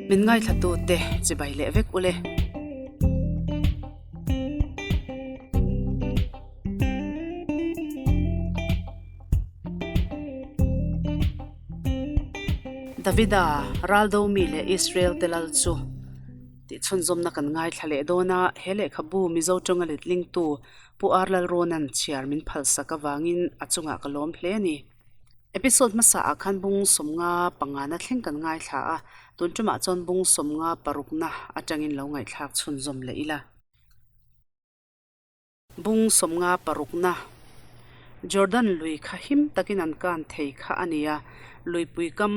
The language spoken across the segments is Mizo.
Min ngaithlatute chibai leh vek ule. Davida, Raldomi leh Israel te lal chu tih chhunzawmna kan ngaithla leh dawn a, he lehkhabu Mizo tawnga letlingtu Pu Ar Lalrawna'n chhiar min phalsak avangin a chungah ka lawm hle a ni. Episode hmasa ah khan bung sawmnga pangana thleng kan ngaithla a, tun tumah chuan bung sawmnga parukna atangin lo ngaihthlak chhunzawm leh ila. Bung sawmnga parukna Jordan lui kha him takin an kan thei kha a ni a, luipui kam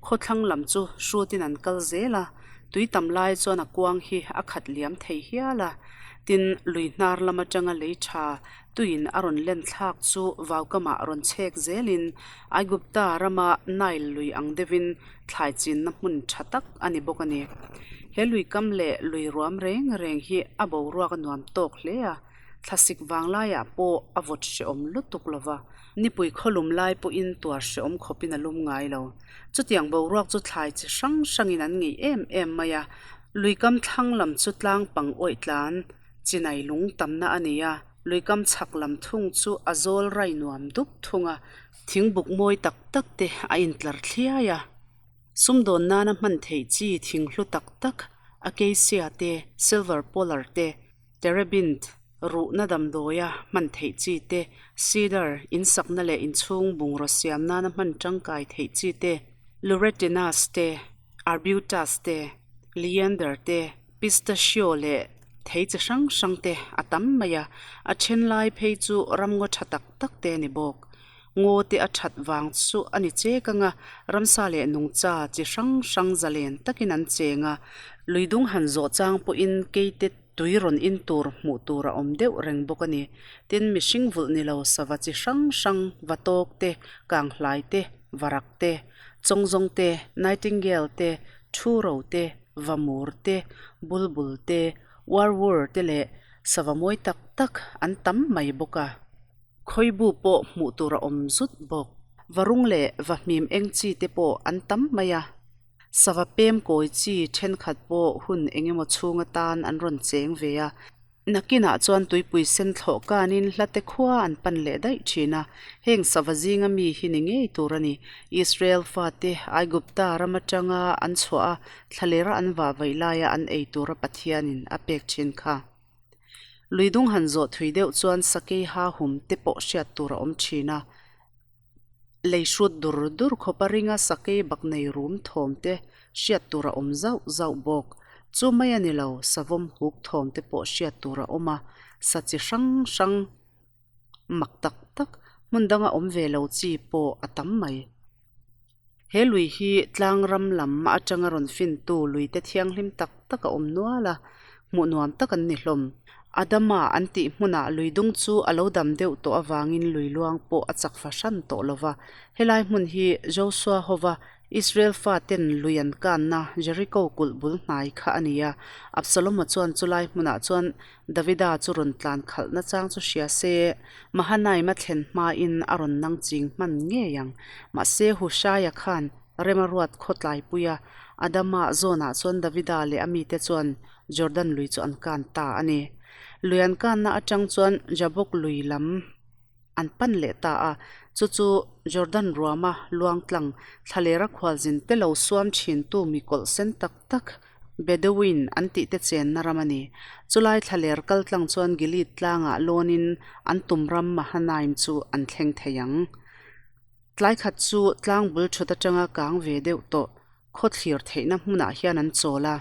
khawthlang lam chu hrutin an kal zel a, tui tam lai chuan a kuang hi a khat liam thei hial a, tin lui hnar lam atanga lei tha Tuin a rawn len thlak chu vaukamah rawn chhek zelin Aigupta rama Nile lui ang deuhin thlai chinna hmun tha tak a ni bawk a ni. He lui kam leh lui ruam reng reng hi a boruak a nuam tawk hle a, thlasik vang laiah pawh a vawt hrehawm lutuk lo va, nipui khawlum lai pawhin tuar hrehawm khawpin a lum ngai lo. Chutiang boruak chu thlai chi hrang hrangin an ngeih em em mai a, lui kam thlang lam chu tlang pang awih tlan, Chinai lung tamna a ni a, luikam chhak lam thung chu a zawl rai nuam dup thung a, thingbuk mawi tak tak te a intlar thliai a, sumdawn nana hman theih chi thing hlu tak tak acacia te, silver polar te, terebinth, ruhna damdawia hman theih chi te, cedar, insakna leh inchhung bungraw siam nana hman tangkai theih chi te, luretinas te, arbutus te, leander te, Pistachio leh thei chi hrang hrang te a tam mai a, a then lai phei chu ramngaw tha tak tak te a ni bawk. Ngaw te a that vang chu a ni chek ang a, ramsa leh nungcha chi hrang hrang zalen takin an cheng a, lui dung han zawh chang pawhin keite tui rawn in tur hmuh tur a awm deuh reng bawk a ni. Tin, mihring vulh ni lo sava chi hrang hrang, vatawk te, kanghlai te, varak te, chawngzawng te, nightingale te, thuro te, vamur te, bulbul te, uarwur te leh sava mawi tak tak an tam mai bawk a. Khawibu pawh hmuh tur a awm zut bawk. Varung leh vahmim eng chi te pawh an tam mai a. Sava pem kawi chi thenkhat pawh hun eng emaw chhung atan an rawn cheng ve a. Nakinah chuan tuipui sen thlawh kanin hlate khua an pan leh daih thin a, heng sava zinga mi hi ni ngei tur a ni. Israel fate Aigupta ram atanga an chhuah a, thlalera an vah vaih laia an ei tura Pathianin a pek thin kha. Lui dung han zawh thui deuh chuan sakei ha hum te pawh hriat tur a awm thin a. Lei hrut dur dur khawpa ringa sakei bak nei rum thawm te hriat tur a awm zauh zauh bawk. Chu mai a ni lo, savawm huk thawm te pawh hriat tur a awm a, sa chi hrang hrang mak tak tak hmun danga awm ve lo chi pawh a tam mai. He lui hi tlang ram lam atanga rawn fintu lui te thianghlim tak tak a awm nual a, hmuh nuam tak an ni hlawm. Adama an tih hmunah lui dung chu a lo dam deuh tawh avangin lui luang pawh a chak fahran tawh lo va. Helai hmun hi Joshua hova Israel faten lui an kanna Jericho kulh bul hnai kha a ni a. Absaloma chuan chulai hmunah chuan Davida chu rawn tlan khalh nachang chu hria se, Mahanaim a thlen hmain a rawn nang ching hman ngei ang. Mahse Hushaia khan rem a ruat khaw tlaipui a, Adama zawnah chuan Davida leh a mite chuan Jordan lui chu an kan ta a ni. Lui an kanna atang chuan Jabok lui lam an pan leh ta a, chu chu Jordan ruama luangtlang thlalera khualzin te lo suam thintu mi kawlh sen tak tak Bedouin an tih te chenna ram a ni. Chulai thlaler kaltlang chuan Gilead tlangah lawnin an tum ram Mahanaim chu an thleng thei ang. Tlai khat chu tlang bul thut atanga kang ve deuh tawh khawthlir theihna hmunah hian an chawl a.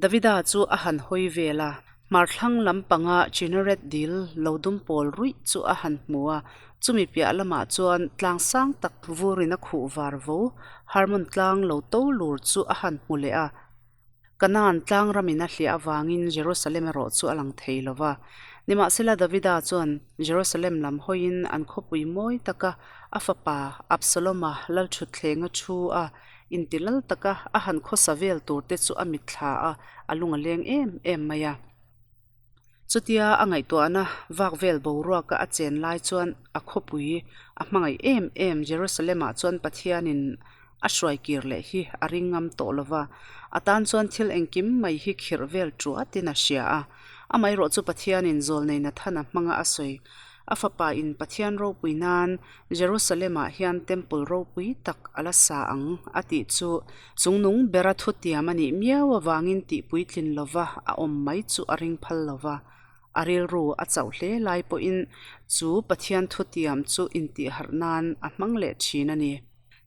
Davida chu a han hawi vel a, hmarthlang lampanga Chineret dil lo dum pawl ruih chu a han hmu a, chumi piah lamah chuan tlang sang tak vurin a khuh var vo Hermon tlang lo to lur chu a han hmu leh a. Kanaan tlang ramin a hliah avangin Jerusalem erawh chu a lang thei lo va. Nimahsela Davida chuan Jerusalem lam hawiin an khawpui mawi taka a fapa Absaloma lalṭhutthleng a thu a, Inti lal taka a han khawsa vel tur te chu a mitthla a, a lung a leng em em mai a. Chutia a ngaihtuahna vak vel boruaka a chen lai chuan a khawpui a hmangaih em em Jerusalem-ah chuan Pathianin a hruai kir leh hi a ring ngam tawh lo va, a tan chuan thil engkim mai hi khirh vel tuatin a hria a. Amaherawh chu Pathianin zawlnei Nathana hmanga a sawi, a fapa in Pathian ropui nan Jerusalem-ah hian temple ropui tak a la sa ang a tih chu chungnung bera thutiam a nih miau avangin tih puitlin lova a awm mai chu a ring phal lo va. A rilru a chauh hle lai pawhin chu Pathian thutiam chu intihharh nan a hmang leh thin a ni.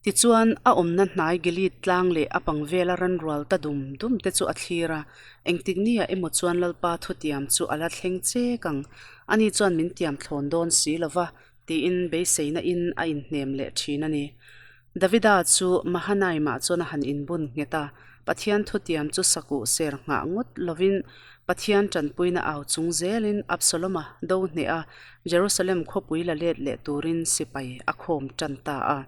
Tichuan, a awmna hnai Gilead tlang leh a pang vela ranrual ta dum dum te chu a thlir a, engtik nia emaw chuan Lalpa thutiam chu a la thleng chek ang, ani chuan min tiam thlawn dawn si lo va, tiin beiseina in a inhnem leh thin a ni. Davida chu Mahanaim-ah chuan a han inbun nghet a, Pathian thutiam chu sakuh ser nghah ngawt lovin Pathian tanpuina au chung zelin Absalom-a do hneh a, Jerusalem khawpui la let leh turin sipai a khawm tan ta a.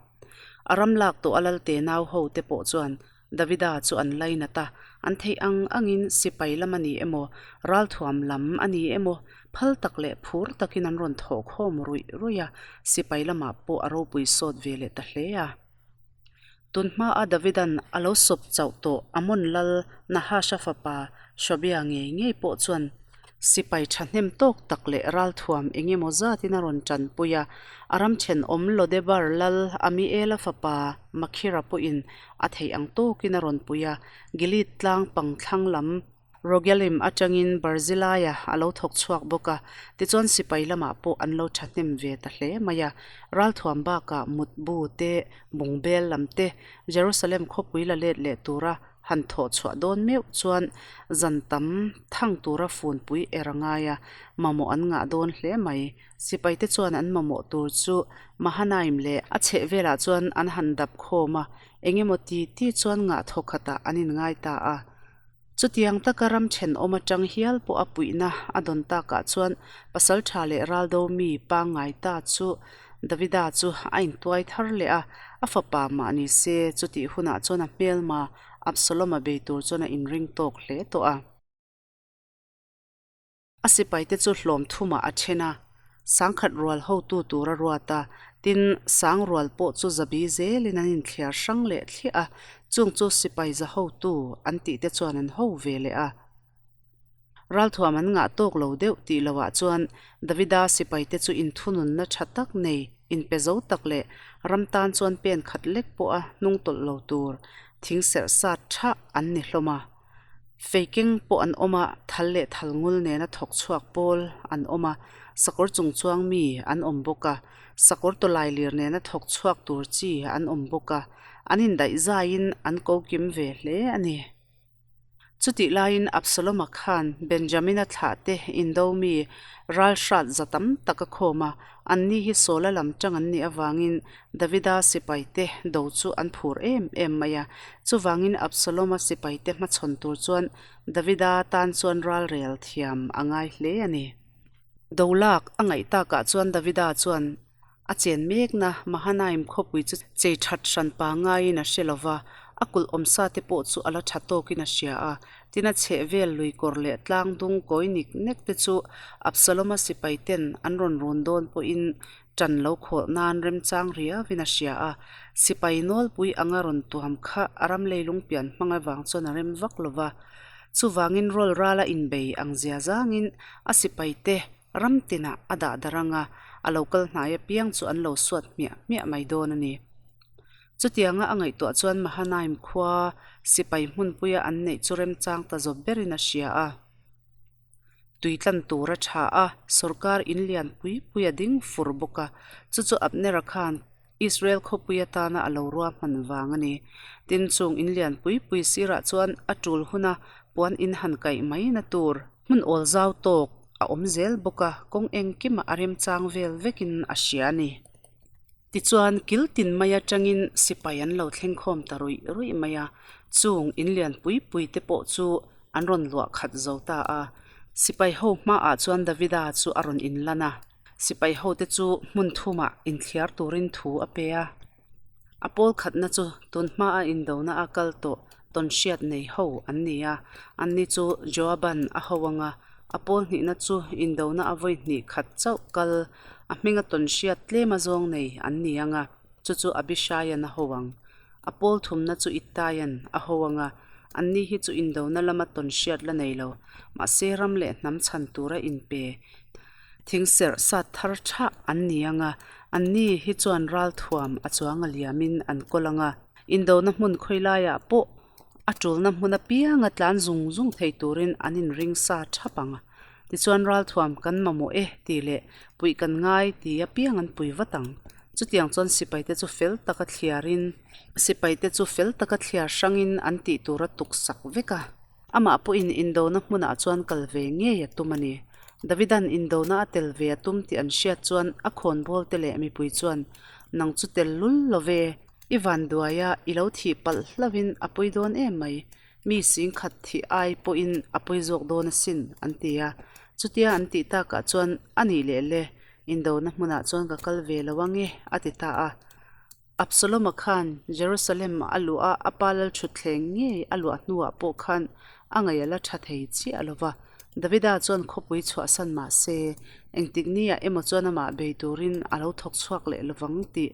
A ram lak tawh a lalte nau ho te pawh chuan Davida chu an lainat a, an theih ang angin sipai lam a ni emaw, ralthuam lam a ni emaw, phal tak leh phur takin an rawn thawh khawm ruih ruih a, sipai lamah pawh a ropui sawt ve leh ta hle a. Tun hmaa Davidan a lo sawp chauh tawh Ammon lal Nahasha fapa Shobia ngei ngei pawh chuan sipai thahnem tawk tak leh ralthuam eng emaw zatin a rawn tanpui a, a ram thenawm Lodebar lal Amiela fapa Makhira pawhin a theih ang tawkin a rawn pui a, Gilead tlang pang thlang lam Rogelim atangin Barzilaia a lo thawk chhuak bawk a, tichuan sipai lamah pawh an lo thahnem ve ta hle mai a. Ralthuam bakah mutbu te, bungbel lam te, Jerusalem khawpui la let leh tura han thawh chhuah dawn meuh chuan zan tam thang tura funpui er a ngai a, mamawh an ngah dawn hle mai. Sipaite chuan an mamawh tur chu Mahanaim leh a chhehvelah chuan an han dap khawm a, engemaw ti ti chuan ngah thawkhatah an inngai ta a. Chutiang taka ram thenawm atang hial pawh a puihna a dawn takah chuan pasal tha leh raldo mi pangngai ta chu Davida chu a intuai thar leh a, a fapa mah ni se chutih hunah chuan a hmelma Absalom-a bei tur chuan a inring tawk hle tawh a. A sipaite chu hlawm thumah a then a, sangkhat rual hotu tur a ruat a, tin, sang rual pawh chu zabi zelin an inthliar hrang leh thliah a, chung chu sipai za hotu an tihte chuan an ho ve leh a. Ralthuam an ngah tawk lo deuh tih loah chuan Davida sipaite chu inthununna tha tak nei, inpe zo tak leh ram tan chuan pen khat lek pawha hnung tawlh lo tur thing serh sat tha an ni hlawm a. Feikeng pawh an awm a, thal leh thal ngul nena thawk chhuak pawl an awm a, sakawr chung chuang mi an awm bawk a, sakawr tawlai lir nena thawk chhuak tur chi an awm bawk a, an indaih zaiin an ko kim ve hle a ni. Chutih laiin Absalom-a khan Benjamina thlah te indo mi ralhrat za tam tak a khawm a, anni hi Saula lam tang an nih avangin Davida sipaite do chu an phur em em mai a, chuvangin Absalom-a sipaite hmachhawn tur chuan Davida tan chuan ralrel thiam a ngai hle a ni. Do lak a ngaih takah chuan Davida chuan a chen mekna Mahanaim khawpui chu chei that hran pa ngaiin a hre lo va, a kulh awmsa te pawh chu a la tha tawkin a hria a, tin a chhehvel lui kawr leh tlang dung kawi nik nek te chu Absalom-a sipaiten an rawn run dawn pawhin Ṭan lo khawh nan remchang riauin a hria a, sipai nawlpui anga rawn tuam kha a ram leilung pian hmang avang chuan a rem vak lo va. Chuvangin rawl rala inbei ang zia zangin a sipaite ram tinah a dah darh ang a, a lo kal hnai apiang chu an lo suat hmiah hmiah mai dawn a ni. Chutianga a ngaihtuah chuan Mahanaim khua sipai hmunpuia an neih chu remchang ta zawp berin a hria a. Tui tlan tur a tha a, sorkar in lian pui pui a ding fur bawk a, chu chu Abnera khan Israel khawpui atana a lo ruahman vang a ni. Tin, chung in lian pui pui sirah chuan a tul huna puan in han kaih mai na tur hmun awl zau tawk a awm zel bawk a, kawng engkimah a remchang vel vekin a hria a ni. Tichuan, kil tin mai atangin sipai an lo thleng khawm ta ruih ruih mai a, chung in lian pui pui te pawh chu an rawn luah khat zo ta a. Sipai ho hmaah chuan Davida chu a rawn inlan a, sipai ho te chu hmun thumah inthliar turin thu a pe a. A pawl khatna chu tun hmaa indona a kal tawh tawnhriat nei ho an ni a, anni chu Joaban a ho ang a, a pawl hnihna chu indona a vawi hnih khat chauh kal a hminga tawnhriat tlem a zawng nei an ni ang a, chu chu Abishaian a ho ang. A pawl thumna chu Ittaia'n a ho ang a, anni hi chu indona lama tawn hriat la nei lo, mahse ram leh hnam chhan tura inpe thingserh sat thar thah an ni ang a, anni hi chuan ralthuam a chuang a liamin an kawl ang a, indona hmun khawi laiah pawh a tulna hmun apianga tlan zung zung thei turin an inring sa thap ang. Tichuan ralthuam kan mamawh e tih leh puih kan ngai ti apiang an pui vat ang. Chutiang chuan sipaite chu fel taka thliarin sipaite chu fel taka thliar hrangin an tih tur a tuksak vek a. Amah pawhin indona hmunah chuan kal ve ngei a tum a ni. Davidan indona a tel ve a tum tih an hriat chuan a khawnbawl te leh mipui chuan, Nang chu tel lul lo ve, i vanduai a, i lo thih palh hlauhin a pawi dawn em mai. Mi singkhat thih ai pawhin a pawi zawk dawn asin, an ti a. Chutia an tih takah chuan, A nih leh le, indona hmunah chuan ka kal ve lo ang e, a ti ta a. Absalom-a khan Jerusalem a luh a, a pa lalthutthleng ngei a luah hnuah pawh khan a ngaih a la tha thei chiah lo va. Davida chuan khawpui chhuahsan mah se, engtik niah emaw chuan amah bei turin a lo thawk chhuak leh lovang tih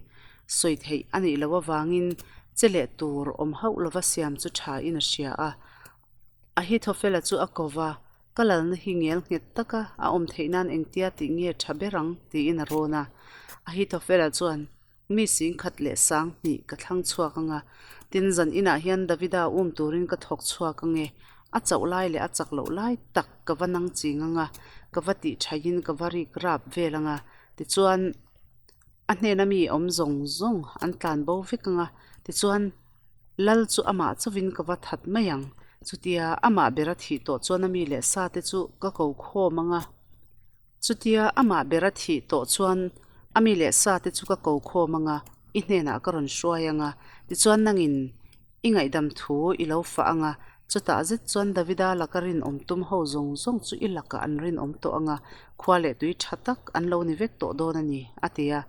sawi theih a nih loh avangin che leh tur awm hauh lova siam chu thain a hria a. Ahithophela chu a ko va, Ka lalna hi ngel nghet taka a awm theih nan engtia tih nge tha ber ang? tiin a rawn a. Ahithophela chuan, Mi singkhat leh sang hnih ka thlang chhuak ang a, tin zan inah hian Davida um turin ka thawk chhuak ang e. A chauh lai leh a chak loh lai tak ka va nang ching ang a, ka va tih thaiin ka va rik rap vel ang a. Tichuan, a hnena mi awm zawng zawng an tlan bo vek ang a, tichuan, Lal chu amah chauhin ka va that mai ang. Chutia amah bera thih tawh chuan a mi leh sa te chu ka ko khawm ang a. Chutia amah bera thih tawh chuan a mi leh sa te chu ka ko khawm ang a, i hnenah ka rawn hruai ang a. Tichuan nangin i ngaihdam thu i lo fah ang a, chutah zet chuan Davida laka rinawm tum ho zawng zawng chu i lakah an rinawm tawh ang a, khua leh tui tha tak an lo ni vek tawh dawn a ni, a ti a.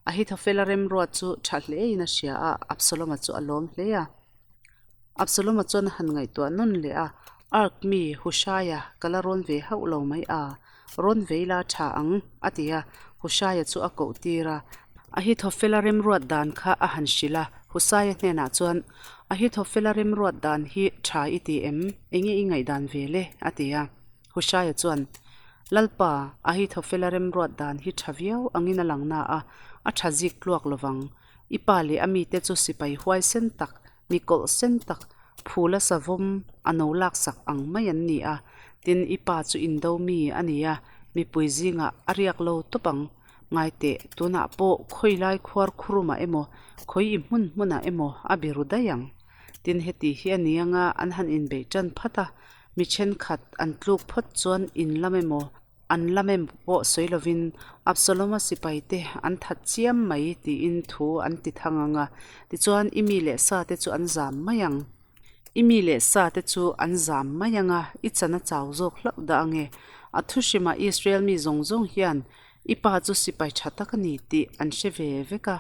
Ahithophela remruat chu tha hlein a hria a, Absalom-a chu a lawm hle a. Absalom-a chuan a han ngaihtuah nawn leh a, Ark mi Hushaia ka la rawn ve hauh lo mai a, rawn vei la tha ang, a ti a. Hushaia chu a koh tir a. Ahithophela remruat dan kha a han hrilh a, Hushaia hnenah chuan, Ahithophela remruat dan hi tha i ti em? Enge i ngaihdan ve le? a ti a. Hushaia chuan, Lalpa, Ahithophela remruat dan hi tha viau angin a lang na a, a tha zik tluak lovang. I pa leh a mite chu sipai huai sen tak, mi kawlh sen tak, phula savawm a no laksak ang mai an ni a. Tin, i pa chu indo mi a ni a, mipui zingah a riak lo tawp ang. Ngaiteh, tunah pawh khawi lai khuar khurumah emaw, khawi i hmun hmunah emaw a biru daih ang. Tin, heti hi a ni anga an han inbeih tan phat a, Mi thenkhat an tluk phawt chuan in lam emaw, an lam emaw pawh sawi lovin Absalom-a sipaite an that chiam mai tiin thu an ti thang ang a, tichuan i mi leh sate chu an zam mai ang. I mi leh sate chu an zam mai ang a, i chan a chau zawk hlauh dah ang e. A thuhrimah Israel mi zawng zawng hian i pa chu sipai tha tak a ni tih an hre ve vek a.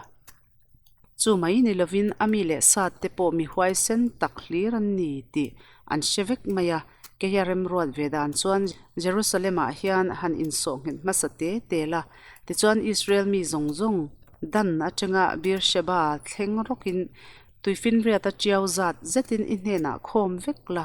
Chu mai ni lovin a mi leh sat te pawh mi huaisen tak hlir an ni tih an hre vek mai a. Kei a remruat ve dan chuan Jerusalem-ah hian han insawh nghet hmasa te te la, tichuan Israel mi zawng zawng Dan atanga Beersheba thleng rawkin tuifinriata tiau zat zetin i hnenah khawm vek la.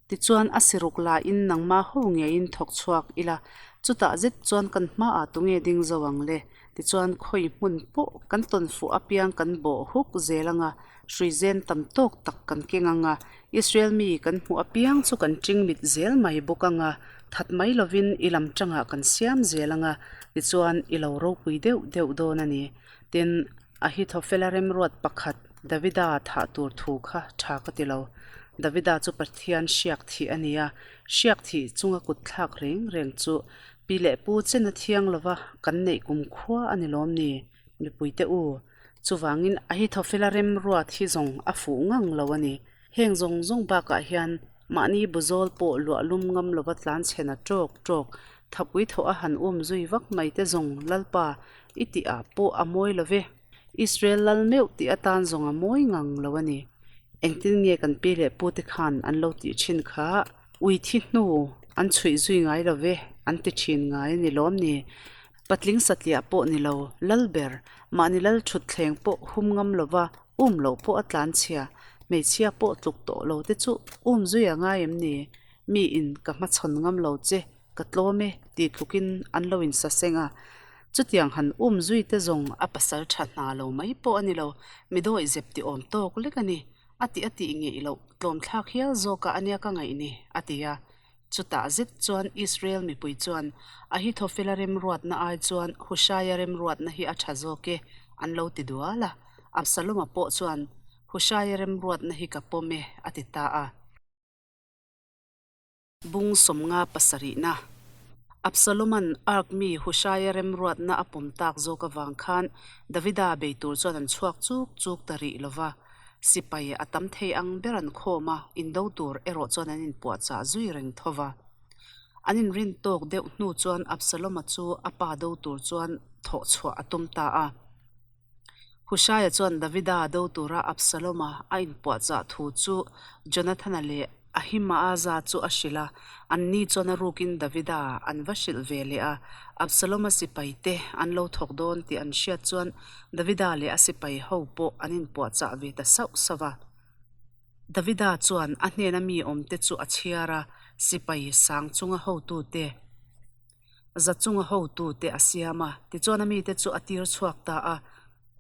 Tichuan a siruk lahin nangmah ho ngeiin thawk chhuak ila, chutah zet chuan kan hmaah tunge ding zo ang le? Tichuan khawi hmun pawh kan tawn fuh apiang kan bawh huk zel anga, hruizen tam tawk tak kan keng anga, Israel mi kan hmuh apiang chu kan ṭingmit zel mai bawk anga, that mai lovin i lam ṭangah kan siam zel anga, tichuan i lo ropui deuh deuh dawn a ni. Tin, Ahithophela remruat pakhat Davida thah tur thu kha tha ka ti lo. Davida chu Pathian hriak thih a ni a, hriak thih chunga kut thlak reng reng chu pi leh pu chena thiang lova kan neih kum khua a ni lawm ni, mipuite u. Chuvangin Ahithophela remruat hi zawng a fuh ngang lo a ni. Heng zawng zawng bakah hian mahni buzawl pawh luah lum ngam lova tlan chhen a tawk tawk, thapui thawh a han um zui vak mai te zawng Lalpa i tih ah pawh a mawi lo ve. Israel lal meuh tih atan zawng a mawi ngang lo a ni. Engtin nge kan pi leh pu te khan an lo tih thin kha ui thi hnu an chhuih zui ngai lo ve an ti thin ngai a ni lawm ni. Patling satliah pawh ni lo, lal ber, mahni lal thut thleng pawh hum ngam lova. Um loh pawh a tlanchhia, hmeichhia pawh tluk tawh lo te chu um zui a ngai em ni? Mi in ka hmachhawn ngam lo che, ka tlawm e tih tlukin an lo insaseng a. Chutiang han um zui te zawng a pasal tha hna lo mai pawh a ni lo, mi dawih zep ti awm tawk lek a ni. A tih a tih ngeih loh tlawmthlak hial zawk a ania ka ngaih ni, a ti a. Chutah zet chuan Israel mipui chuan Ahithophela remruatna ai chuan Hushaia remruatna hi a tha zawk e, an lo ti dual a. Absaloma pawh chuan, Hushaia remruatna hi ka pawm e, a ti ta a. Bung sawmnga pasarihna. Absaloma'n Ark mi Hushaia remruatna a pawm tak zawk avang khan Davida bei tur chuan an chhuak chuk chuk ta rih lo va. Sipai a tam thei ang ber an khawm a, indo tur erawh chuan an inpuahchah zui reng tho va. An inrin tawk deuh hnu chuan Absaloma chu a pa do tur chuan thawh chhuah a tum ta a. Hushaia chuan Davida do tura Absaloma a inpuahchah thu chu Jonathana leh Ahimaaza chu a hrilh a, anni chuan a rukin Davida an va hrilh ve leh a. Absaloma sipaite an lo thawk dawn tih an hriat chuan Davida leh a sipai ho pawh an inpuahchah ve ta sauh sauh a. Davida chuan a hnena mi awmte chu a chhiar a, sipai sang chunga hotute, za chunga hotute a siam a. Tichuan a mite chu a tir chhuak ta a.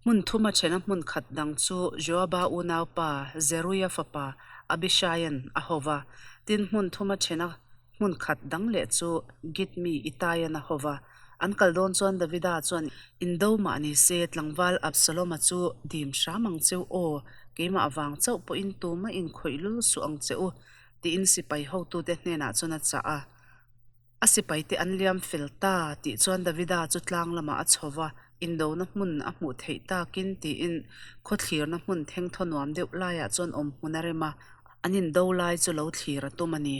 Hmun thuma thena hmun khat dang chu Joaba unaupa Zeruia fapa Abishaia'n a ho va, tin hmun thuma thena hmun khat dang leh chu Git mi Itaia'n a ho va. An kal dawn chuan Davida chuan, Indo mah ni se, tlangval Absaloma chu dim hram ang cheu aw, keimah vang chauh pawhin tumah inkhawih lul suh ang che u, tiin sipai hotute hnenah chuan a chah a. A sipaite an liam fel ta tih chuan Davida chu tlang lamah a chho va, indona hmun a hmuh theih takin tiin khawthlirna hmun thengthaw nuam deuh laiah chuan awm hmun a rem a, an indo lai chu lo thlir a tum a ni.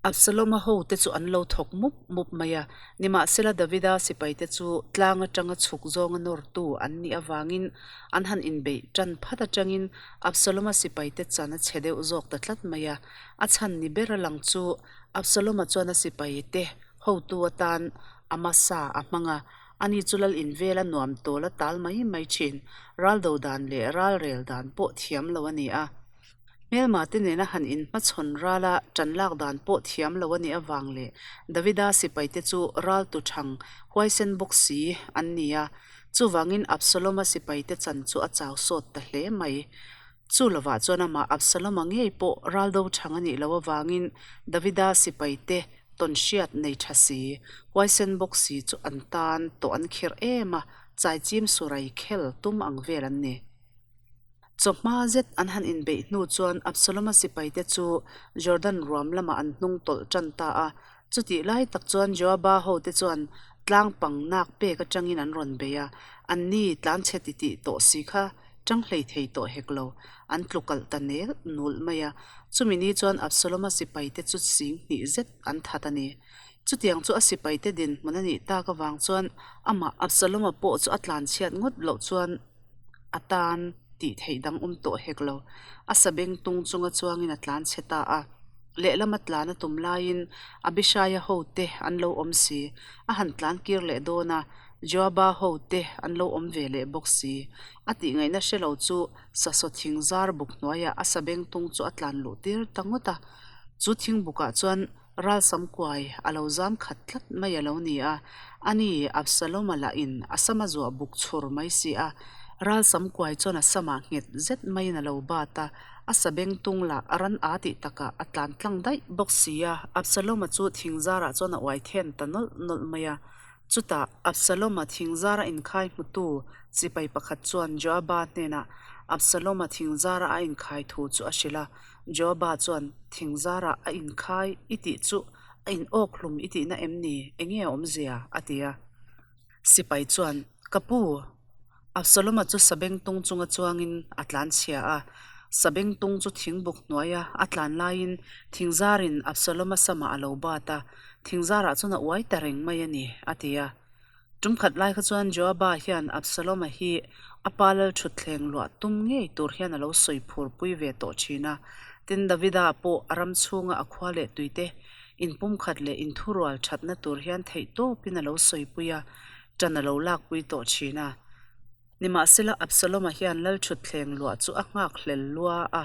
Absalom-a hote chu an lo thawk mup mup mai a, nimahsela Davida sipaite chu tlang atanga chhuk zawnga nawrtu an nih avangin an han inbeih tan phat atangin Absalom-a sipaite chan a chhe deuh zawk ta tlat mai a, a chhan ni ber a lang chu Absalom-a chuan a sipaite hotu atan Amasa a hmang a, ani chu lal invel a nuam tawl a tal mai mai thin, ral do dan leh ral rel dan pawh thiam lo a ni a. Hmelma te nena han inhmachhawn ral a tan lak dan pawh thiam lo a nih avang leh Davida sipaite chu ral tu thang huaisen bawk si an ni a, chuvangin Absalom-a sipaite chan chu a chau sawt ta hle mai. Chu lovah chuan amah Absalom-a ngei pawh ral do thang a nih loh avangin Davida sipaite tawnhriat nei tha si, huaisen bawk si chu an tan tawh an khirh em a, chaichim surai khel tum ang vel an ni. Chawhma zet an han inbeih hnu chuan Absalom-a sipaite chu Jordan ruam lamah an hnung tawlh tan ta a. Chutih lai tak chuan Joaba hote chuan tlang pang nak pek atangin an rawn bei a, anni tlanchhe titih tawh si kha tang hlei thei tawh hek lo, an tlu kalh ta nel nulh mai a. Chumi ni chuan Absalom-a sipaite chu sing hnih zet an that a ni. Chutiang chu a sipaite dinhmun a nih tak avang chuan amah Absalom-a pawh chu a tlanchhiat ngawt loh chuan, a tan tih theih dang awm tawh hek lo. A sabeng tung chunga chuangin a tlan chhe ta a. Lehlama tlan a tum laiin Abishaia hote an lo awm si. A han tlan kir leh dawn a, Joaba hote an lo awm ve leh bawk si. A tih ngaihna hre lo chu sasaw thing zar buk hnuaiah a sabeng tung chu a tlan luh tir ta ngawt a. Chu thing bukah chuan Ralsam kuai a lo zam khat tlat mai a lo ni a, ani Absalom-a lahin a sama zuah buk chhur mai si a. Ralsam kuai chuan a samah nghet zet maiin a lo bat a, a sabeng tung lah a ran a tih takah a tlan tlang daih bawk si a. Absalom-a chu thingzarah chuan a uai then ta nawlh nawlh mai a. Chutah Absalom-a thingzara inkhai hmutu sipai pakhat chuan Joaba hnenah Absalom-a thingzara a inkhai thu chu a hrilh a. Joaba chuan, Thingzarah a inkhai i tih chu a in awk hlum i tihna em ni? Enge a awmzia? a ti a. Sipai chuan, Ka pu! Absalom-a chu sabengtung chunga chuangin a tlanchhia a. Sabengtung chu thingbuk hnuaia a tlan laiin thingzarin Absalom-a samah a lo bat a, thingzarah chuan a uai ta reng mai a ni, a ti a. Tum khat lai kha chuan Joaba hian Absalom-a hi a pa lal thutthleng luah tum ngei tur hian a lo sawi phur pui ve tawh thin a. Tin, Davida pawh a ram chhunga a khua leh tuite inpumkhat leh inthurual thatna tur hian theihtawpin a lo sawi pui a, tan a lo lakpui tawh thin a. Nimahsela, Absalom-a hian lalṭhutthleng luah chu a nghak hlel lua a,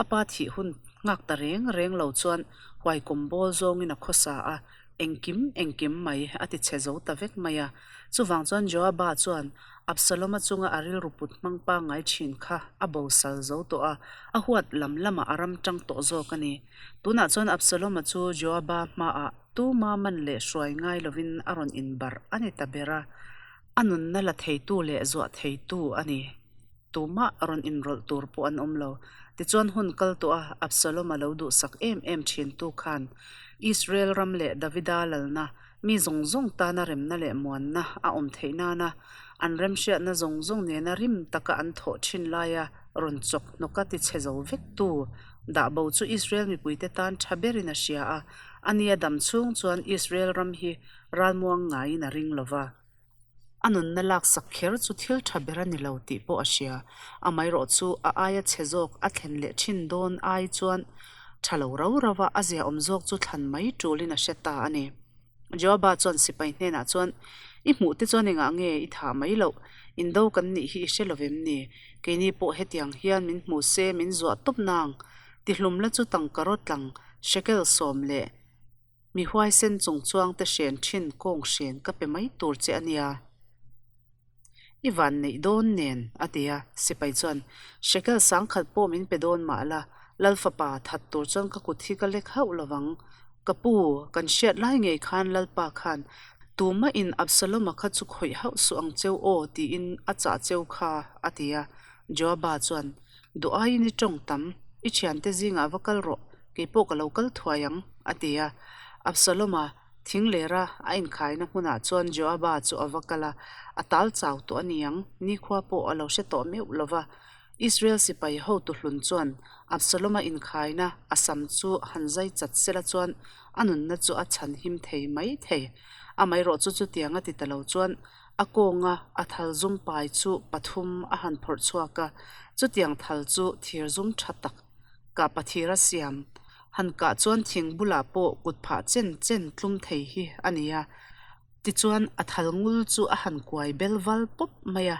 a pa thih hun nghak ta reng reng lo chuan huaikawm bawl zawngin a khawsa a, engkim engkim mai a ti chhe zo ta vek mai a. Chuvang chuan Joaba chuan Absalom-a chunga a rilru put hmang pangngai thin kha a bosal zo tawh a, a huat lam lamah a ram tang tawh zawk a ni. Tunah chuan Absalom-a chu Joaba hmaah tuma man leh hruai ngai lovin a rawn inbarh a ni ta ber a. A nunna la theitu leh zuah theitu a ni. Tumah rawn inrawlh tur pawh an awm lo. Tichuan hun kal tawh a, Absalom-a lo duhsak em em thintu khan Israel ram leh Davida lalna mi zawng zawng tana remna leh muanna a awm theih nana an remhriatna zawng zawng nena rim taka an thawh thin laia rawn chawk hnawka tichhe zo vektu dah bo chu Israel mipuite tan tha berin a hria a, a nia dam chhung chuan Israel ram hi ralmuang ngaiin a ring lo va. A nunna laksak kher chu thil tha ber a ni lo tih pawh a hria. Amaherawh chu a aia chhe zawk a thlen leh thin dawn ai chuan tha lo rau rau a, a ziaawm zawk chu thlan mai tulin a hre ta a ni. Joaba chuan sipai hnenah chuan, I hmuh te chuan engah nge i thah mai loh? Indo kan nih hi i hre lovem ni? Keini pawh hetiang hian min hmu se min zuah tawp nang. Tihlumla chu tangka rawtlang shekel sawm leh Mi huaisen chung chuang te hren thin kawng hren ka pe mai tur che a nia. I van neih dawn nen, a ti a. Sipai chuan, Shekel sangkhat pawh min pe dawn mah la, Lal fapa that tur chuan ka kut hi ka lek hauh lovang. Ka pu, kan hriat lai ngei khan Lalpa khan tumah in Absalom-a kha chu khawih hauh suh ang cheu aw tiin a chah cheu kha, a ti a. Joaba chuan, Duh aiin i tawng tam, i thiante zingah va kal rawh, kei pawh ka lo kal thuai ang, a ti a. Absalom-a thing lera a inkhaina hmunah chuan Joaba chu a va kal a, a tal chau tawh a ni ang, nikhua pawh a lo hre tawh meuh lo va. Israel sipai hotu hlun chuan Absalom-a inkhaina a sam chu han zai chat sela chuan a nunna chu a chhan him thei mai thei. Amaherawh chu chutiang a ti ta lo chuan A kawnga a thal zum pai chu pathum a han phawrh chhuak a, chutiang thal chu thir zum tha tak kah pathir a siam. Han kah chuan thing bulah pawh kut phah chen chen tlum thei hi a ni a, tichuan a thal ngul chu a han kuai bel val pawp mai a.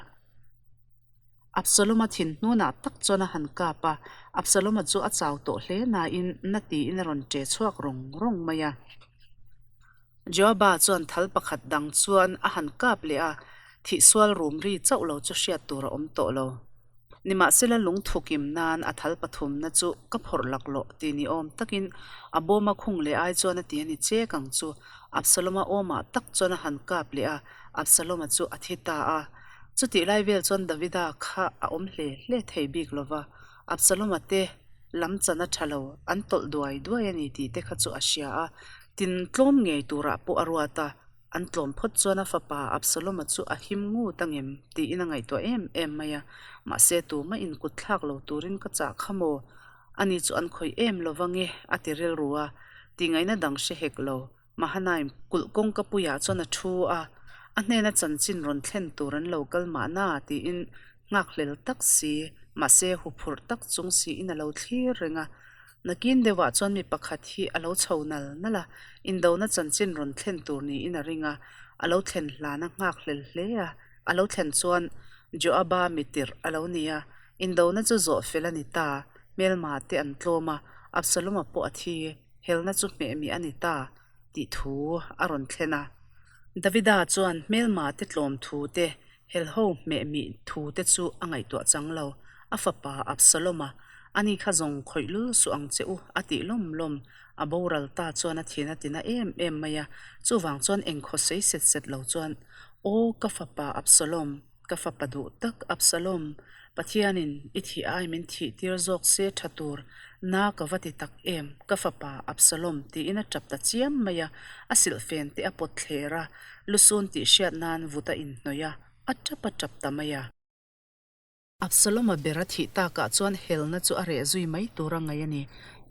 Absalom-a thin hnunah tak chuan a han kap a, Absalom-a chu a chau tawh hle nain na tiin a rawn ṭe chhuak rawng rawng mai a. Joaba chuan thal pakhat dang chuan a han kap leh a, thihsual rum ri chauh lo chu hriat tur a awm tawh lo. Nimahsela lungthu kim nan a thal pathumna chu ka phawrh laklawh ti ni awm takin a bawma khung leh ai chuan a ti a ni chek ang chu. Absalom-a awmah tak chuan a han kap leh a, Absalom-a chu a thi ta a. Chutih lai vel chuan Davida kha a awm hle hle thei bik lo va, Absalom-a te lam chan a tha lo, an tawlh duai duai a ni tih te kha chu a hria a. Tin, tlawm ngei turah pawh a ruat a, an tlawm phawt chuan a fapa Absalom-a chu a him ngut angem tiin a ngaihtuah em em mai a, mahse tumah inkut thlak lo turin ka chah kha maw? Ani chu an khawih em lo va nge? a ti rilru a, tihngaihna dang hre hek lo. Mahanaim kulh kawngka puiah chuan a thu a, a hnena chanchin rawn thlen tur an lo kal mahna tiin nghakhlel tak si, mahse huphurh tak chung siin a lo thlir reng a. Nakin deuhah chuan mi pakhat hi a lo chho nal nal a, indona chanchin rawn thlen tur niin a ring a, a lo thlen hlan a nghakhlel hle a. A lo thlen chuan Joaba mi tirh a lo ni a, indona chu zawh fel a ni ta, hmelma te an tlawm a, Absalom-a pawh a thi, helna chu hmehmih a ni ta tih thu a rawn thlen a. Davida chuan hmelma te tlawm thu te, Helho hmehmih thu te chu a ngaihtuah chang lo. A fapa Absalom-a, Ani kha zawng khawih lul suh ang che u, a tih lawm lawm. A boral ta chuan a thin a tina em em mai a. Chuvang chuan engkhaw sei set set lo chuan, Aw ka fapa Absalom, ka fapa duh tak Absalom, Pathianin i thih ai min thih tir zawk se tha tur, na ka va ti tak em, ka fapa Absalom, tiin a tap ta chiam mai a. A silhfen te a pawt thler a. Lusun tih hriat nan vut a inhnawih a, a tap a tap ta mai a. Absalom-a ber a thih takah chuan helna chu a reh zui mai tur a ngaih a ni.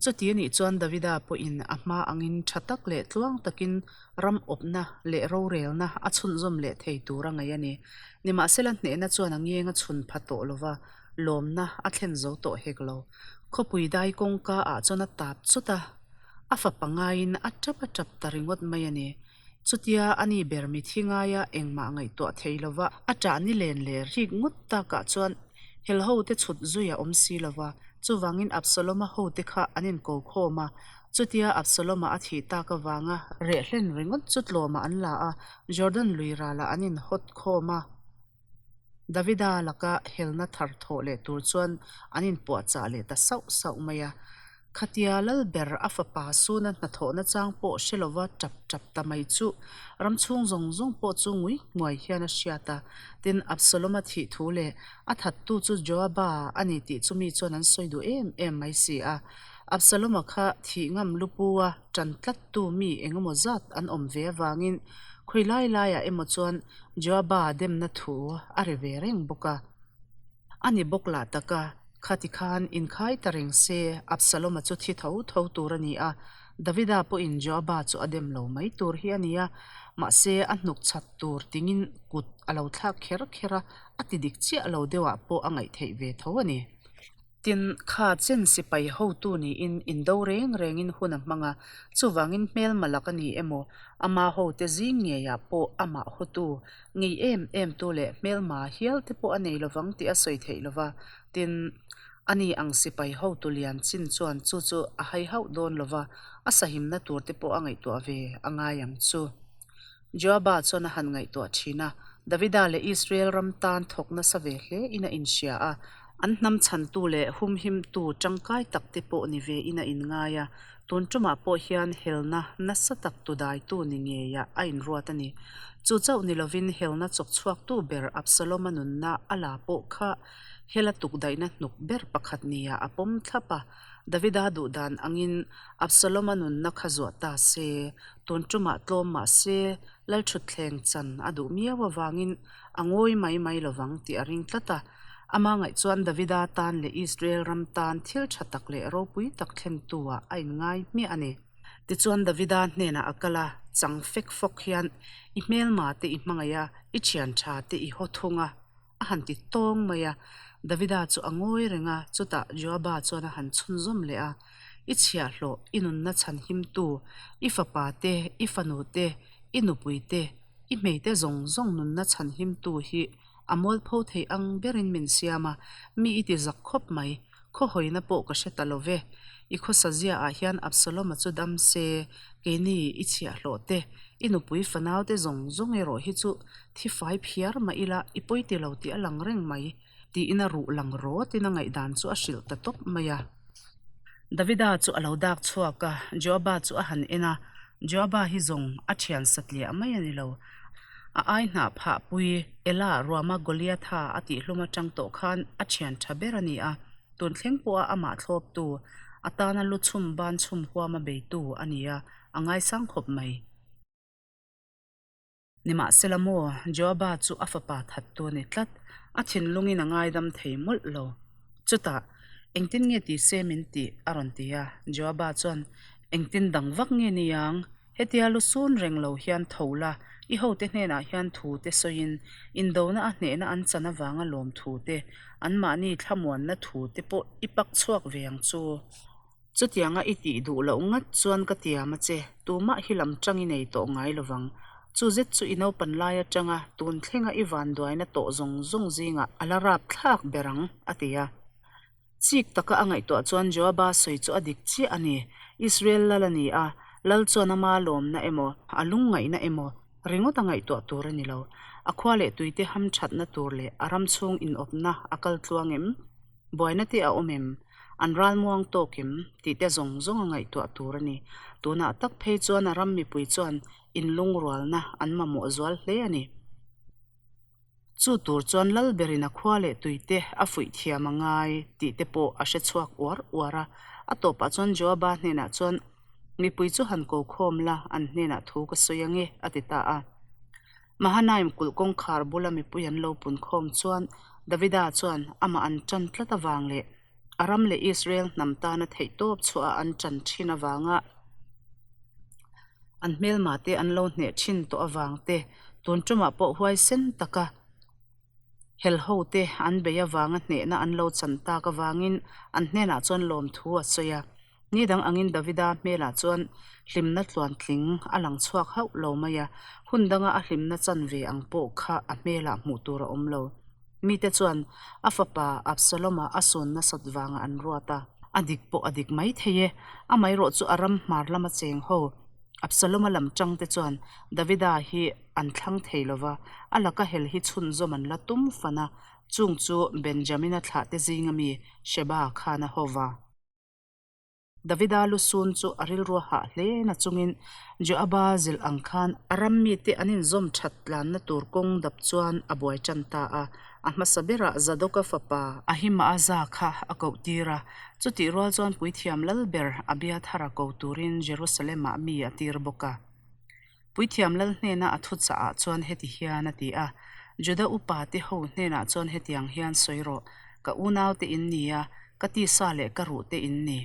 Chuti a nih chuan Davida pawhin a hma angin tha tak leh tluang takin ram awpna leh rorelna a chhunzawm leh thei tur a ngaih a ni. Nimahsela hnehna chuan a ngeng a chhun pha tawh lo va, lawmna a thlen zo tawh hek lo. Khawpui dai kawngka ah chuan a tap chut a, a fapa ngaiin a tap a tap ta ringawt mai a ni. Chutia a ni ber mithi ngaia engmah ngaihtuah thei lova a ṭah ni len leh rik ngawt takah chuan hel hote chhut zui a awm si lova, chuvangin Absalom-a hote kha an inko khawm a. Chutia Absalom-a a thih tak avanga reh hlen ringawt chu tlawmah an la a, Jordan lui ralah an inhawt khawm a. Davida laka helna thar thawh leh tur chuan an inpuahchah leh ta sauh sauh mai a. Khatia lal ber a fapa suna hnathawhna chang pawh hre lova tap tap ta mai chu ram chhung zawng zawng pawh chu ngui nguai hian a hriat a. Tin, Absalom-a thih thu leh a thattu chu Joaba a ni tih chu mi chuan an sawi duh em em mai si a. Absalom-a kha thih ngam lupu a tan tlattu mi engemaw zat an awm ve avangin khawi lai laiah emaw chuan Joaba demna thu a ri ve reng bawk a. A ni bawk lah tak a, khati khan inkhai ta reng se Absalom-a chu thi tho tho tur a ni a, Davida pawhin Joaba chu a dem lo mai tur hi a ni a, mahse a hnuk chhat tur tingin kut a lo thlak kher kher a, a ti dik chiah lo deuhah pawh a ngaih theih ve tho a ni. Tin, kha chen sipai hotu niin indo reng rengin hun a hmang a, chuvangin hmelma lak a ni emaw, ama hote zing ngeiah pawh amah hotu, ngei em em tu leh hmelma hial te pawh a nei lovang tih a sawi theih lova, tin, ani ang sipai hotu lian chin chuan chu chu a hai hauh dawn lova, a sahimna tur te pawh a ngaihtuah ve a ngai ang chu. Joaba chuan a han ngaihtuah thin a, Davida leh Israel ram tan thawk nasa ve hle in a inhria a, an hnam chhantu leh humhimtu tangkai tak te pawh ni ve in a inngai a, tun tumah pawh hian helna nasa tak tudaitu ni ngeiah a inruat a ni. Chu chauh ni lovin helna chawk chhuaktu ber Absalom-a nunna a la pawh kha hela tukdaihna hnuk ber pakhat niah a pawm thlap a, Davida duhdan angin Absalom-a nunna kha zuah ta se, Tun tumah tlawm mah se, Lalthutthleng chan a duh miau avangin a ngawi mai mai lovang tih a ring tlat a. Ama ngaih chuan Davida tan leh Israel ram tan thil tha tak leh ropui tak thlentu-ah a inngai hmiah a ni. Tichuan Davida hnenah a kal a, chang fek fawk hian, I hmelma te i hmangaih a, i thian tha te i haw thung a. A han ti tawng mai a, Davida chu a ngawi reng a, chutah Joaba chuan a han chhunzawm leh a, I chhiahhlawh, i nunna chhan himtu, i fapa te, i fanu te, i nupui te, i hmeite zawng zawng nunna chhan himtu hi a mualpho thei ang berin min siam a, mi i ti zak khawp mai. Khawhawina pawh ka hre ta lo ve. I khawsa ziaah hian Absalom-a chu dam se, keini i chhiahhlawh te, i nupui fanau te zawng zawng erawh hi chu thi fai phiar mah ila i pawi ti lo tih a lang reng mai, tiin a ruh lang rawtin a ngaihdan chu a hrilh ta tawp mai a. Davida chu a lo dak chhuak a, Joaba chu a han en a, Joaba hi zawng a thian satliah mai a ni lo. A ai hnah phah pui Ela ruama Goliatha a tihhlum atang tawh khan a thian tha ber a ni a, tun thleng pawha amah thlawptu, a tana lu chhum ban chhum huama beitu a ni a, a ngaisang khawp mai. Nimahsela maw, Joaba chu a fapa thattu a ni tlat, a thinlungin a ngaidam thei mawlh lo. Chutah, Engtin nge ti se min tih? a rawn ti a, Joaba chuan, Engtin dang vak nge niang? Hetia lu sun reng lo hian tho la, i hote hnenah hian thu te sawiin, indona a hnehna an chan avanga lawm thu te, anmahni thlamuanna thu te pawh i pak chhuak ve ang chu. Chutianga i tih duh loh ngat chuan ka tiam a che, tumah hi lam tang i nei tawh ngai lovang. Chu zet chu i naupan lai atanga tun thlenga i vanduaina tawh zawng zawng zingah a la rap thlak ber ang, a ti a. Chik taka a ngaihtuah chuan Joaba sawi chu a dik chiah a ni. Israel lal a ni a, lal chuan ama lawmna emaw, a lungngaihna emaw ringawt a ngaihtuah tur a ni lo. A khua leh tuite hamthatna tur leh a ram chhung inawpna a kal tluang em? Buaina te a awm em? An ralmuang tawk em? Tih te zawng zawng a ngaihtuah tur a ni. Tunah tak phei chuan a ram mipui chuan inlungrualna an mamawh zual hle a ni. Chu tur chuan lal berin a khua leh tuite a fuih thiam a ngai tih te pawh a hre chhuak uar uar a. A tawpah chuan Joaba hnenah chuan, Mipui chu han ko khawm la, an hnenah thu ka sawi ange, a ti ta a. Mahanaim kulh kawngkhar bula mipui an lo pun khawm chuan Davida chuan amah an tan tlat avang leh a ram leh Israel hnam tana theihtawp chhuah a an tan thin avanga An hmelma te an lo hneh thin tawh avang te, tun tumah pawh huaisen taka hel ho te an bei avanga hnehna an lo chan tak avangin an hnenah chuan lawmthu a sawi a. Ni dang angin Davida hmelah chuan hlimna tluantling a lang chhuak hauh lo mai a, hun danga a hlimna chanve ang pawh kha a hmelah hmuh tur a awm lo. Mite chuan a fapa Absalom-a a sawn nasat vangah an ruat a. A dik pawh a dik mai thei e. Amaherawh chu a ram hmar lama cheng ho Absalom-a lam tangte chuan Davida hi an thlang thei lo va, a laka hel hi chhunzawm an la tum fan a, chung chu Benjamina thlahte zinga mi Sheba khan a ho va. Davida lusun chu a rilru a hah hle na chungin Joaba zilh ang khan a ram mite an inzawm that tlanna tur kawng dap chuan a buai tan ta a. A hmasa berah Zadoka fapa Ahimaaza kha a koh tir a, chutih rual chuan puithiam lal ber Abiathara ko turin Jerusalem-ah mi a tir bawk a. Puithiam lal hnena a thuchahah chuan heti hian a ti a, Juda upate ho hnenah chuan hetiang hian sawi rawh, Ka unaute in ni a, ka tisa leh ka ruhte in ni,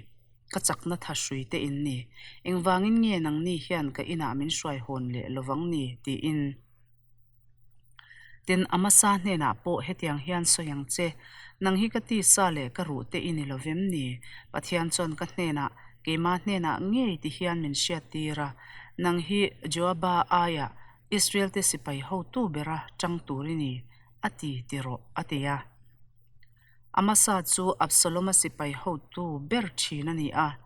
ka chakna tha hruite in ni. Engvangin nge nangni hian ka inah min hruai hawn leh lovang ni? tiin. Tin, Amasa hnenah pawh hetiang hian sawi ang che, Nang hi ka tisa leh ka ruhte i ni lovem ni? Pathian chuan ka hnenah, Keimah hnenah ngei ti hian min hriattir a, nang hi Joaba aiah Israel-te sipai hotu bera tang tur i ni, a ti ti rawh, a ti a. Amasa chu Absalom-a sipai hotu ber thin a ni a.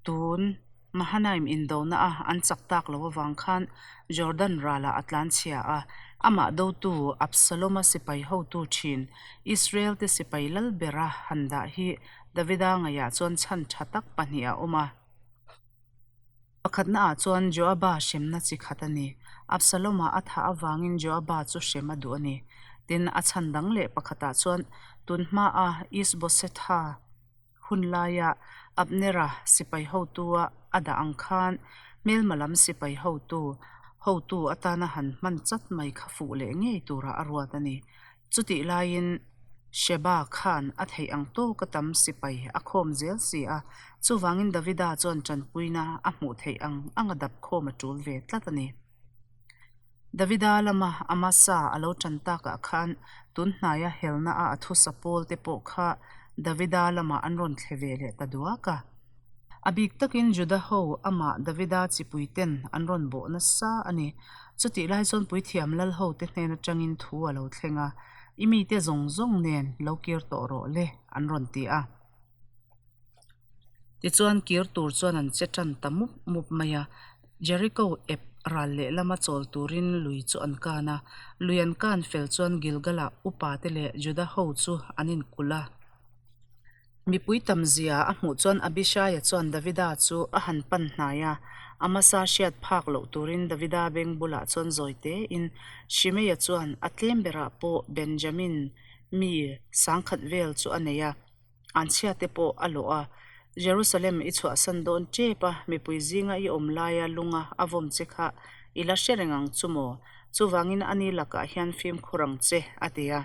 Tun Mahanaim indona a an chak tak loh avang khan Jordan ralah a tlanchhia a, amah dotu Absalom-a sipai hotu thin Israel-te sipai lal bera han dah hi Davida ngaihah chuan chhan tha tak pahnih a awm a. Pakhatnaah chuan Joaba hremna chi khat a ni. Absalom-a a thah avangin Joaba chu hrem a duh a ni. Tin, a chhan dang leh pakhatah chuan tun hmaa Isbosetha hun laia Abnera sipai hotua a dah ang khan hmelma lam sipai hotu hotu atana han hman chat mai kha fuh leh ngei turah a ruat a ni. Chutih laiin Sheba khan a theih ang tawka tam sipai a khawm zel si a, chuvangin Davida chuan tanpuina a hmuh theih ang anga dap khawm a tul ve tlat a ni. Davida lama Amasa a lo tan takah khan tun hnaia helna a a thusa pawl te pawh kha Davida lamah an rawn thle ve leh ta duak a. A bik takin Juda ho amah Davida chipui ten an rawn bawh nasa a ni. Chutih lai chuan puithiam lal ho te hnen atangin thu a lo thleng a, I mite zawng zawng nen lo kir tawh rawh le, an rawn ti a. Tichuan kir tur chuan an che tan ta mup mup mai a. Jericho ep ral lehlama chawl turin lui chu an kan a. Lui an kan fel chuan Gilgal-ah upate leh Juda ho chu an inkulh a. Mipui tam zia a hmuh chuan Abishaia chuan Davida chu a han pan hnai a, Amasa hriat phak loh turin Davida beng bulah chuan zawi tein Shimeia chuan a tlem berah pawh Benjamin mi sangkhat vel chu a nei a, anchhia te pawh a lawh a. Jerusalem i chhuahsan dawn tep a, mipui zinga i awm laia lunga a vawm che kha i la hre reng ang chu maw? Chuvangin ani lakah hian fimkhur ang che, a ti a.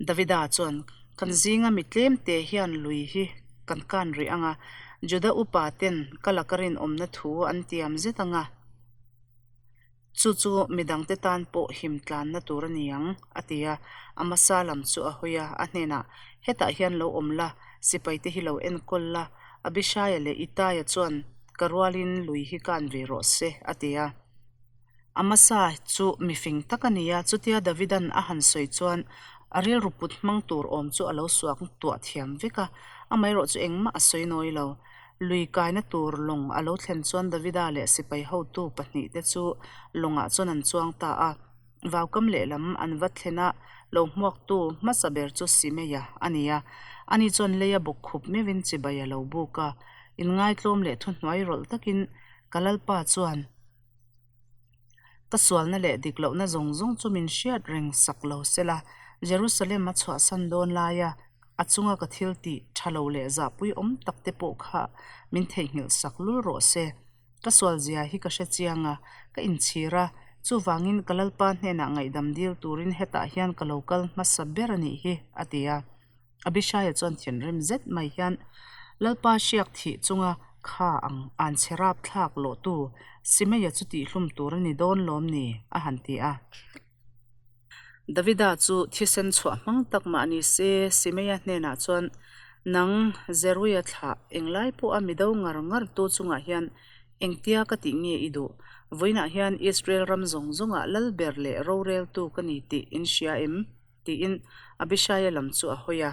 Davida chuan, Kan zinga mi tlemte hian lui hi kan kan rih ang a, Juda upa ten ka laka rinawmna thu an tiam zet ang a, chu chu midangte tan pawh him tlanna tur a ni ang, a ti a. Amasa lam chu a hawi a, a hnenah, Hetah hian lo awm la, sipaite hi lo enkawl la, Abishaia leh Itaia chuan ka rualin lui hi kan ve rawh se, a ti a. Amasa chu mi fing tak a ni a, chutia Davidan a han sawi chuan a rilru put hmang tur awm chu a lo suak tuah thiam vek a, amaherawh chu engmah a sawi nawi lo. Lui kaina tur lawng a lo thlen chuan Davida leh sipai hotu pahnihte chu lawngah chuan an chuang ta a, vaukam lehlam an va thlen a, lo hmuaktu hmasa ber chu Simeia a ni a, ani chuan leia bawk khup meuhin chibai a lo buk a, inngaitlawm leh thuhnuai rawlh takin ka Lalpa chuan, Ka sualna leh dik lohna zawng zawng chu min hriat reng sak lo sela, Jerusalem a chhuahsan dawn laia a chunga ka thil tih tha lo leh zahpui awm tak te pawh kha min theihnghilh sak lul rawh se. Ka sual zia hi ka hre chiang a, ka inchhir a, chuvangin ka Lalpa hnenah ngaihdam dil turin hetah hian ka lo kal hmasa ber a nih hi, a ti a. Abishaia chuan thinrim zet mai hian Lalpa hriak thih chunga kha ang an chhe rap thlak lawhtu Simeia chu tihhlum tur a ni dawn lawm ni? a han ti a. Davida chu thisen chhuah hmang tak mah ni se Simeia hnenah chuan. Nang, Zeruia thlah, englai pawha mi do ngar ngar tu chungah hian engtia ka tih nge i duh? Vawiinah hian Israel ram zawng zawngah lal ber leh roreltu ka ni tih in hria em? tiin Abishaia lam chu a hawi a.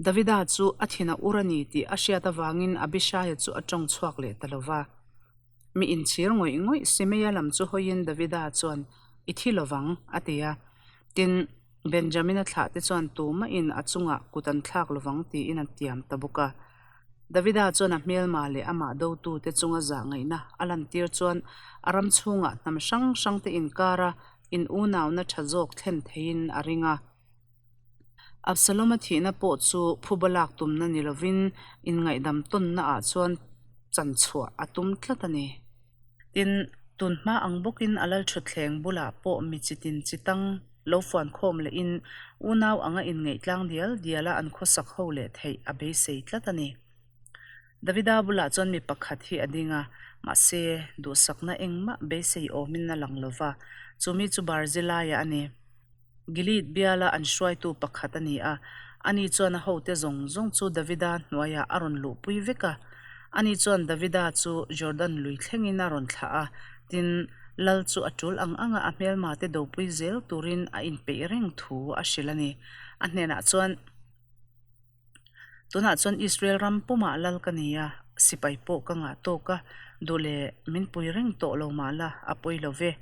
Davida chu a thin a ur a ni tih a hriat avangin Abishaia chu a tawng chhuak leh ta lo va. Mi inchhir ngawih ngawih Simeia lam chu hawiin Davida chuan, I thi lo vang, a ti a. Tin, Benjamina thlahte chuan tumahin a chungah kut an thlak lo vang tiin a tiam ta bawk a. Davida chuan a hmelma leh amah dotute chunga zah ngaihna a lantir chuan a ram chhungah hnam hrang hrangte inkara in unauna tha zawk thlen theiin a ring a. Absalom-a thihna pawh chu phuba lak tumna ni lovin inngaihdam tawnnaah chuan chan chhuah a tum tlat a ni. Tin, tun hma ang bawkin a lalthutthleng bulah pawh mi chitin chitang lo fuan khawm lehin unau anga inngaih tlang dial diala an khawsak ho leh theih a beisei tlat a ni. Davida bulah chuan mi pakhat hi a ding a, mahse, duhsakna engmah beisei awmin a lang lo va, chu mi chu Barzilaia a ni. Gilead biala an hruaitu pakhat a ni a, ani chuan a hote zawng zawng chu Davida hnuaiah a rawn luhpui vek a. Ani chuan Davida chu Jordan lui thlengin a rawn thlah a, tin, lal chu a tul ang anga a hmelmate dopui zel turin a inpeih reng thu a hrilh a ni. A hnenah chuan. Tunah chuan Israel ram pumah lal ka ni a, sipai pawh ka ngah tawk a, duh leh min pui reng tawh lo mah la, a pawi lo ve.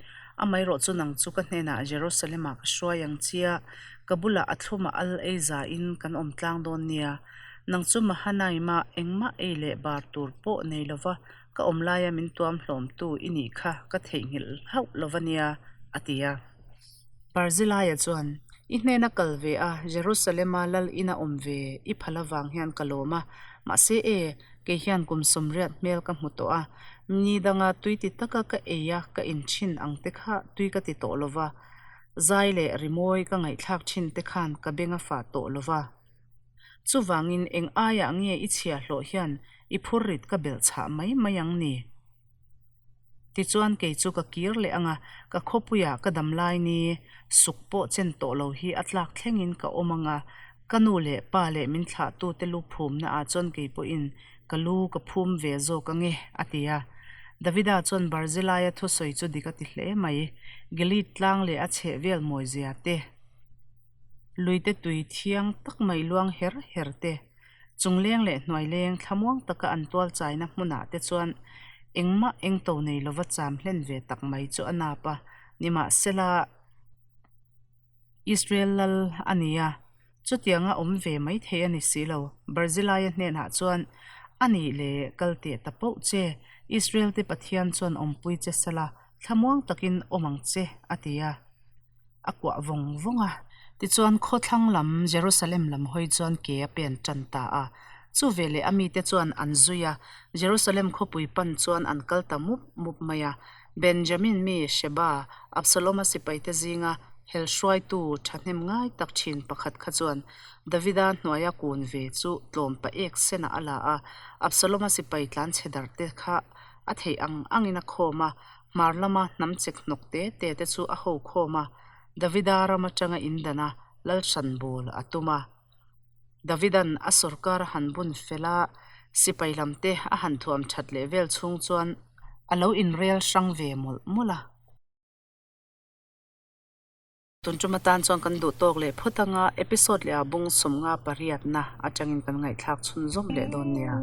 Amaherawh chu nang chu ka hnenah Jerusalem-ah ka hruai ang chia, ka bulah a thlumah al ei zain kan awm tlang dawn nia. Nang chu Mahanaim-a engmah ei leh bar tur pawh nei lova ka awm laia min tuam hlawmtu i nih kha ka theihnghilh hauh lova nia, a ti a. Barzilaia chuan, I hnena kal ve a, Jerusalema lal ina awm ve i phal avang hian ka lawm a, mahse e, kei hian kum sawmriat hmel ka hmu tawh a, ni danga tui ti taka ka ei a ka in thin ang te kha tui ka ti tawh lo va, zai leh rimawi ka ngaihthlak thin te khan ka beng a fah tawh lo va. Chuvangin eng aiah nge i chhiahhlawh hian i phurrit ka belh chhah mai mai ang ni? Tichuan kei chu ka kir leh ang a, ka khawpuiah ka dam lai ni suk pawh chen tawh lo hi a tlak thlengin ka awm ang a, ka nu leh pa leh min thlahtute lu phumna ah chuan kei pawhin ka lu ka phum ve zawk ang e, a ti a. Davida chuan Barzilaia thusawi chu dik a ti hle mai, Gilead tlang leh a chheh vel mawizia te, luite tui thiang tak mai luang her her te, Chungleng leh hnuaileng thlamuang taka an tual chaina hmunah te chuan engmah engto nei lova cham hlen ve tak mai chu a nap a, nimahsela Israel lal a ni a, chutianga awm ve mai thei a ni si lo. Barzilaia hnenah chuan, A nih leh kal teh ta poh che, Israel te Pathian chuan awmpui che sela thlamuang takin awm ang che, a ti a. a kuah vawng vawng a. Tichuan khawthlang lam Jerusalem lam hawi chuan ke a pen tan ta a. Chu veleh a mite chuan an zui a, Jerusalem khawpui pan chuan an kal ta mup mup mai a. Benjamin mi Sheba, Absalom-a sipaite zinga hel hruaitu thahnem ngai tak thin pakhat kha chuan Davida hnuaia kun ve chu tlawm pa ek senah a la a, Absalom-a sipai tlanchhe darte kha a theih ang angin a khawm a, Hmar lama hnam chek hnawk te te te chu a ho khawm a, Davida ram atanga indan a, lalhran bul a tum a. Davidan a sawrkar a han bun fel a, sipai lam te a han thuam that leh vel chhung chuan a lo inrel hrang ve mawlh mawlh a. Tun tum atan chuan kan duh tawk leh phawt anga episode leh ah bung 58 na atangin kan ngaihthlak chhunzawm leh dawn nia.